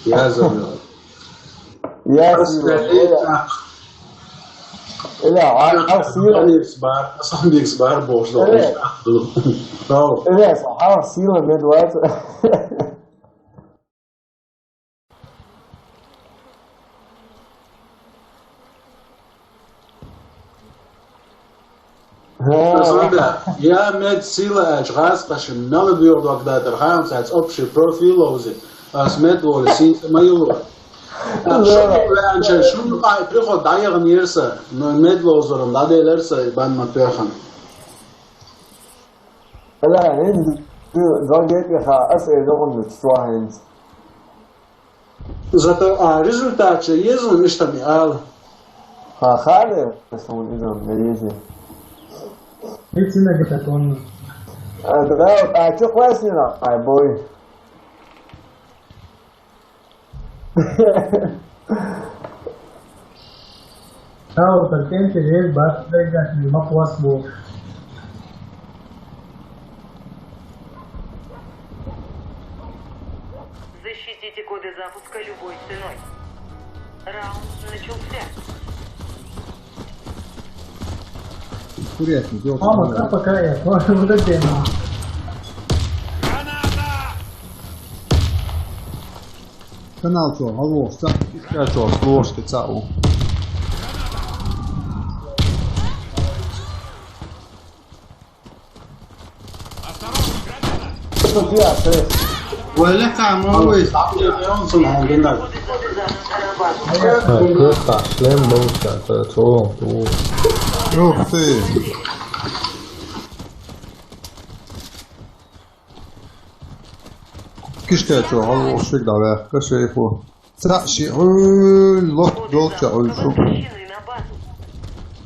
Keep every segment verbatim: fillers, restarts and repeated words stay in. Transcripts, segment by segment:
Я забыл. Я забыл. Ила, а, а, сила. Асланбек бар, Асланбек бар, бошла. Ила. Тау. Ила, а, сила, мне двадцать. Сонда, я мед сила ач гъас къашим, мел дуьгъ дог датар, хам сац общий профил ловзи, ас мед лоли син ма юлу. Шуну венча, шуну къай приход дайгъан ерса, но мед ловзурам, даделерса, бан ма пехам. Ала, ин, дог етиха, ас эдогъун нуч суахинц. Зато, а, результат же езун иштами ал. Ха, хали, сон изон, мерези. Эти многотонны. А, да, а чё классно, ай, бой. Тау, терпеньте, весь баш, да, ребят, не могу вас. Защитите коды запуска любой ценой. Раунд начался. Интересно, дело. Мама, как пока я? Вот это тема. Канал чё, алло, ца, ишка чё, ложки цау. Осторожно, граната! Вале камон вис. А, просто шлем был, это чё, ту. Ух ты. Кишка чё, алло, шик давай, кашейху. Ца ши, ой, лох, долча, ой, шу.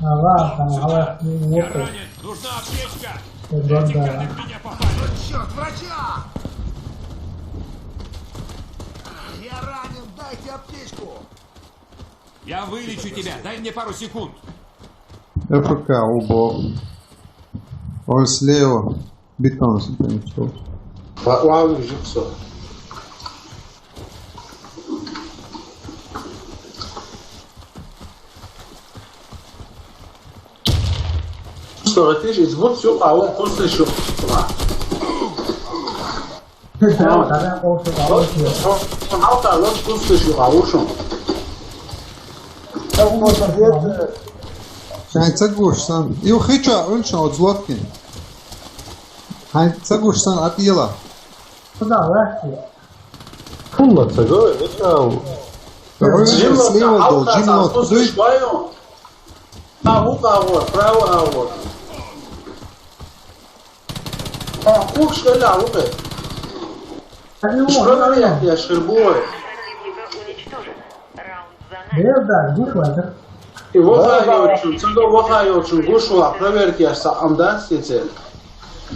А, ладно, там, а, ладно, не, не, не. Я ранен. Нужна аптечка. Э, да, да. Прикрывай, меня попали. Чёрт, врача! Я ранен, дайте аптечку! Я вылечу тебя, дай мне пару секунд. F K, убо. Он слева. Бетон, если ты не чё. Ва-, вау, жив всё. Что, ты же звук всё, а он просто ещё. Ва. Ва, ва, ва, ва, ва, просто ещё, а он что? Шайн цагуш сан. Ю хича, он что, от злотки. Хайн цагуш сан, от ела. Куда, легче? Фу, ма цагой, это. Джим слева был, Джим слева. Та гук агъор, право агъор. А, хуш, школа агъор. Школа я, я шербуй. Берда, гук ладыр. И вот я очень, цендо вот я очень, гуш ва, проверьте, я сам, да, сетель.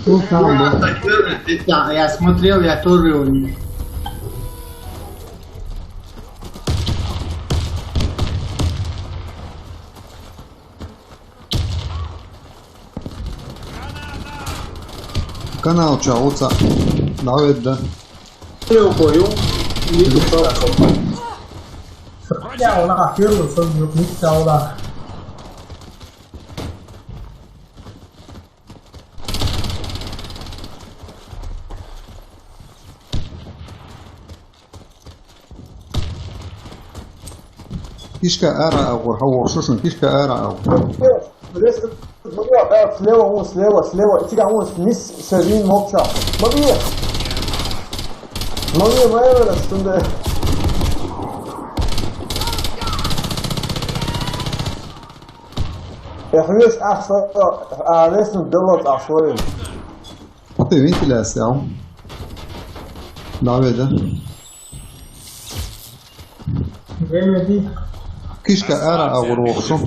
Ну, там, да. Я смотрел, я тоже у них. Канал чалца. Давай, да. Я убою. Я убою. Я убою. Кишка ара агъур, хьо вохшушун, кишка ара агъур. Слева, слева, вон, слева, слева. Тига вон, мис, севин, мокча. Маби! Маби, маевра, стунде. Эхвеш ахса, а, лесну дело ахсорин. Ты вентиляция, ау? Давай, да. Время бит. Кишка ара агъур вохшу.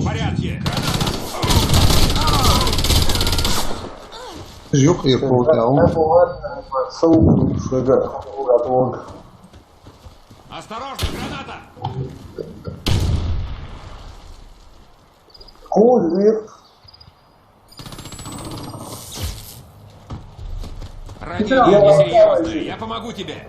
Жук и пол, ау. Осторожно, граната! Кузик. Ранение несерьёзное. Я помогу тебе.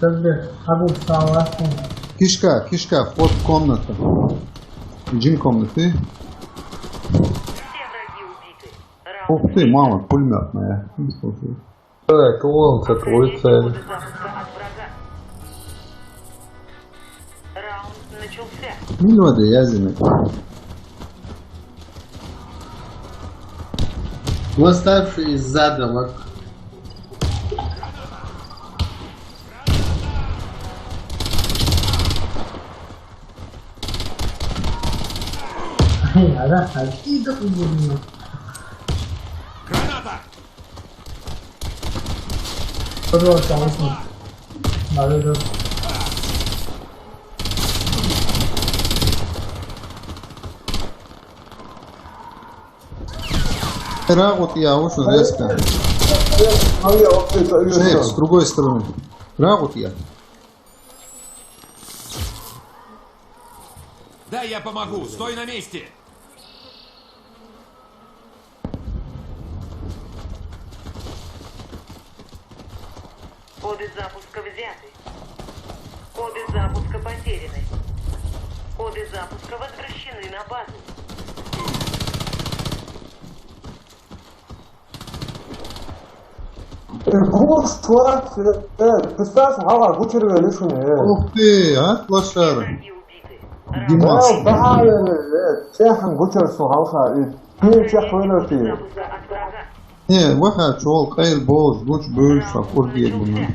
Как бы, а вот стало. Кишка, кишка, вход в комнату. Джин комнаты. Ух ты, мама, пулеметная. Не слушай. Так, вон с этой улицы. Минуты я зимы. Восставший из задавок. Ай, ага, ай, и да, блин. Граната! Пожалуйста, возьми. Надо же. Рагут я, уж резко. А я вот это, я Шеф, что? С другой стороны. Рагут я. Да, я помогу, стой на месте! Коды запуска взяты. Коды запуска потеряны. Коды запуска возвращены на базу. Э, бу слаш, э, представь, гала гучер велишуне. Ух ты, а, лошара. Димас. Э, бахале, э, техан гучер су галха, и пин тех венерти. Не, ваха, чол, кайр бош, гуч бош, а курди ебуна.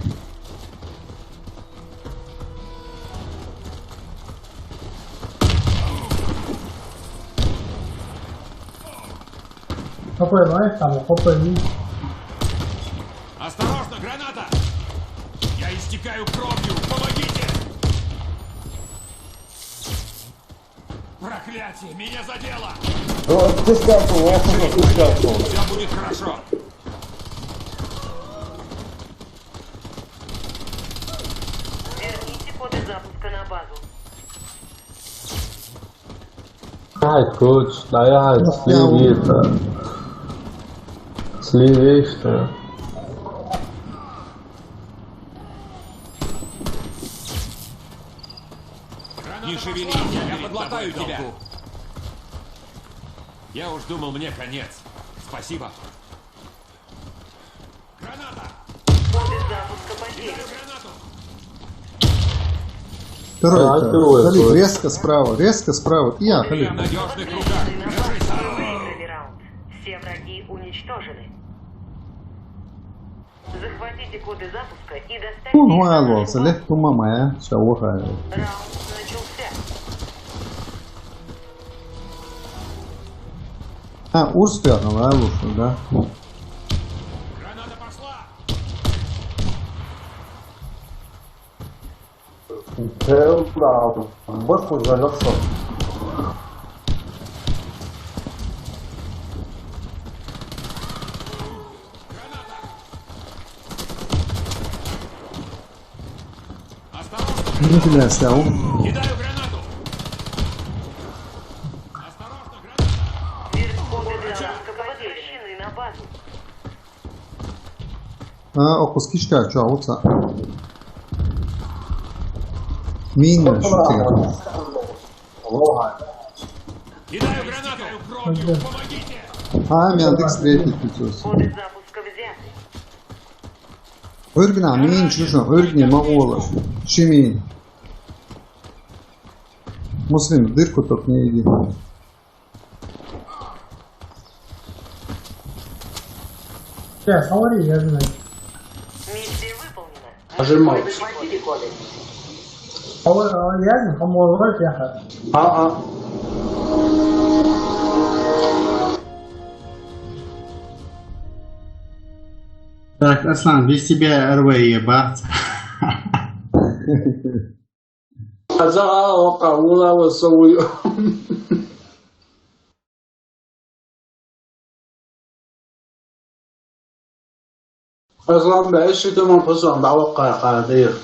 Какой лайф там, какой лайф? Осторожно, граната! Я истекаю кровью, помогите! Проклятие, меня задело! Ну, ты спрятал, я тоже ты спрятал. Все будет хорошо. Верните коды запуска на базу. Ай, куч, да я, сливи это. Сливи, что ли? Не шевелись, я подлатаю тебя. Я уж думал, мне конец. Спасибо. Граната! Коды запуска потеряны. Второй, а, это, второй, Халид, второй. Резко справа, резко справа. Я, Халид. Надежных руках. Выиграли раунд. Все враги уничтожены. Захватите коды запуска и доставьте их на полигон. Кун хуайл болса, лет тумамая, шауха. Раунд начался. А, урс пятна, да, лучше, да? Granada пошла! Tell now. Boş boş oynasın. Извините, я снял. Обе гранаты возвращены на базу. А, окус кишка, чё, вот са. Мина, что ты? Кидаю гранату! Кровью! Помогите! А, мендик встретить придётся. Коды запуска взяты. Örgünä miin, чушна, örgüne могу olla. Шими. Муслим, дырку только не иди. Сейчас, говори, я знаю. Миссия выполнена. Нажимал. Захватили Коды. А вот, а, я знаю, по-моему, вроде я. А, а. Так, Аслан, без тебя РВ ебать. Аза, а, ока, ула, ула, соую. Аслан, бе, эши таман пасан, бавакка, кадыр.